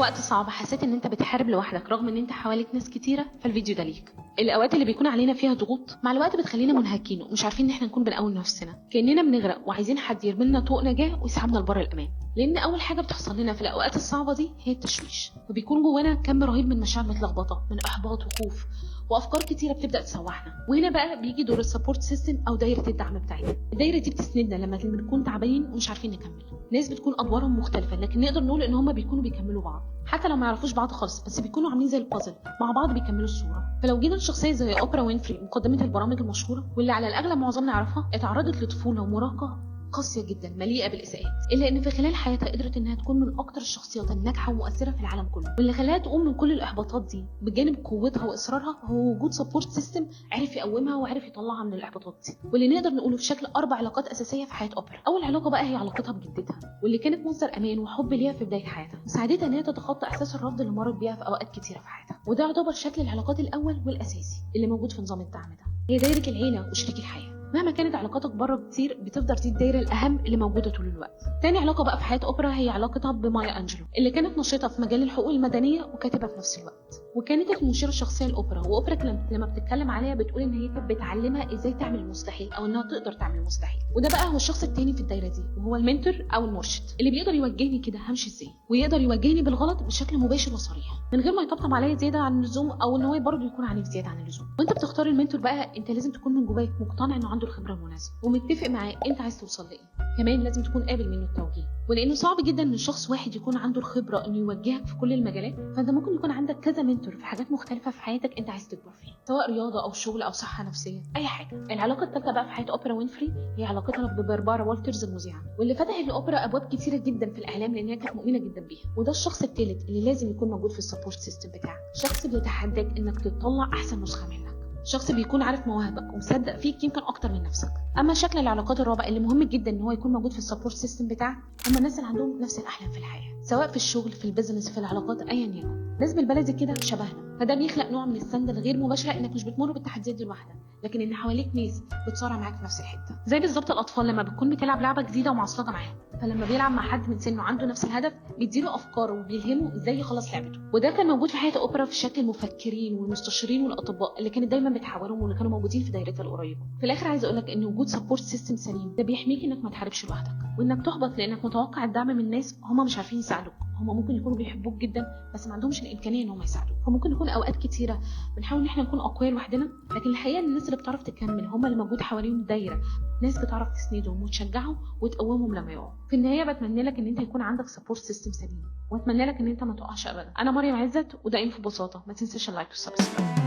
وقت صعب حسيت ان انت بتحارب لوحدك رغم ان انت حواليك ناس كتيرة، فالفيديو ده ليك. الاوقات اللي بيكون علينا فيها ضغوط مع الوقت بتخلينا منهكين ومش عارفين ان احنا نكون بنقوم نفسنا، كاننا بنغرق وعايزين حد يرمي لنا طوق نجاه ويسحبنا لبر الامان. لان اول حاجة بتحصل لنا في الاوقات الصعبة دي هي التشويش، وبيكون جوانا كم رهيب من مشاعر متلخبطه، من احباط وخوف وافكار كتيرة بتبدا تسوحنا. وهنا بقى بيجي دور ال support system او دايرة الدعم بتاعتنا. الدايرة دي بتسندنا لما بنكون تعبانين ومش عارفين نكمل. ناس بتكون ادوارهم مختلفة، لكن نقدر نقول ان هم بيكونوا بيكملوا بعض، حتى لو ما يعرفوش بعض خالص، بس بيكونوا عاملين زي البازل مع بعض بيكملوا الصورة. فلو جينا لشخصية زي اوبرا وينفري، مقدمه البرامج المشهورة واللي على الاغلب معظمنا يعرفها، اتعرضت لطفوله ومراهقه قاسية جدا مليئة بالاساءات، الا ان في خلال حياتها قدرت انها تكون من اكتر الشخصيات الناجحة ومؤثرة في العالم كله. واللي خلاها تقوم من كل الاحباطات دي بجانب قوتها واصرارها هو وجود support system عرف يقومها وعرف يطلعها من الاحباطات دي. واللي نقدر نقوله في شكل 4 علاقات اساسية في حياة اوبرا. اول علاقة بقى هي علاقتها بجدتها، واللي كانت مصدر امان وحب ليها في بداية حياتها، وساعدتها ان هي تتخطى احساس الرفض اللي مرت بيها في اوقات كتيرة في حياتها. وده يعتبر شكل العلاقات الاول والاساسي اللي موجود في نظام الدعم ده، هي دايرة العيلة وشريك الحياة. مهما كانت علاقاتك بره كتير، بتفضل دي الدايرة الاهم اللي موجودة طول الوقت. تاني علاقة بقى في حياة اوبرا هي علاقتها بمايا انجلو، اللي كانت نشيطه في مجال الحقوق المدنية وكاتبه في نفس الوقت، وكانت المشيره الشخصية لاوبرا. واوبرا لما بتتكلم عليها بتقول ان هي كانت بتعلمها ازاي تعمل المستحيل، او انها تقدر تعمل المستحيل. وده بقى هو الشخص التاني في الدايرة دي، وهو ال mentor او المرشد اللي بيقدر يوجهني كده همشي ازاي، ويقدر يوجهني بالغلط بشكل مباشر وصريح من غير ما يطبطب عليا زيادة عن اللزوم، او ان هو برضه يكون عنيف زيادة عن اللزوم. وانت بتختار ال mentor بقى، انت لازم تكون من جواك مقتنع انه عنده الخبرة المناسبة ومتفق معاه انت عايز توصل لايه. كمان لازم تكون قابل منه التوجيه، ولانه صعب جدا ان شخص واحد يكون عنده الخبرة انه يوجهك في كل المجالات، فانت ممكن يكون عندك كذا mentor في حاجات مختلفة في حياتك انت عايز تكبر فيها، سواء رياضة او شغل او صحة نفسية، اي حاجة. العلاقة الثالثة بقى في حياة اوبرا وينفري هي علاقتها بباربارا والترز المذيعه، واللي فتحت لاوبرا ابواب كتيرة جدا في الاعلام لان هي كانت مؤمنة جدا بيها. وده الشخص الثالث اللي لازم يكون موجود في ال support system بتاعك، شخص بيتحداك انك تطلع احسن نسخه منك، شخص بيكون عارف مواهبك ومصدق فيك يمكن اكتر من نفسك. اما شكل العلاقات الرابع اللي مهم جدا ان هو يكون موجود في ال support system بتاعك، هم الناس اللي عندهم نفس الاحلام في الحياة، سواء في الشغل، في ال business، في العلاقات، ايا يكن. ناس بالبلدي كده شبهنا، فده بيخلق نوع من السنده الغير مباشرة انك مش بتمر بالتحديات دي لوحدك، لكن ان حواليك ناس بتصارع معاك في نفس الحتة. زي بالظبط الاطفال لما بتكون بتلعب لعبه جديدة ومعصلجه معاهم، فلما بيلعب مع حد من سنة عنده نفس الهدف بيديله افكار وبيلهمه ازاي يخلص لعبته. وده كان موجود في حياة اوبرا في شكل المفكرين والمستشارين والاطباء اللي كانت دايما بتحاورهم واللي كانوا موجودين في دايرتها القريبة. في الاخر عايزه اقول لك ان وجود support system سليم ده بيحميك انك ما تحاربش لوحدك، وانك تحبط لانك متوقع الدعم من ناس هم مش عارفين يساعدوك، هم ممكن يكونوا بيحبوك جدا بس ما عندهمش الامكانية ان هم يساعدوك. فممكن نكون اوقات كتيرة بنحاول ان احنا نكون اقوياء لوحدنا، لكن الحقيقة ان الناس اللي بتعرف تكمل هم اللي موجود حواليهم دايرة ناس بتعرف تسندهم وتشجعهم وتقومهم لما يقعوا. في النهاية بتمنى لك ان انت يكون عندك support system سليم، واتمنى لك ان انت ما تقعش ابدا. انا مريم عزت، وده انفو ببساطة. ما تنساش ال like وال subscribe.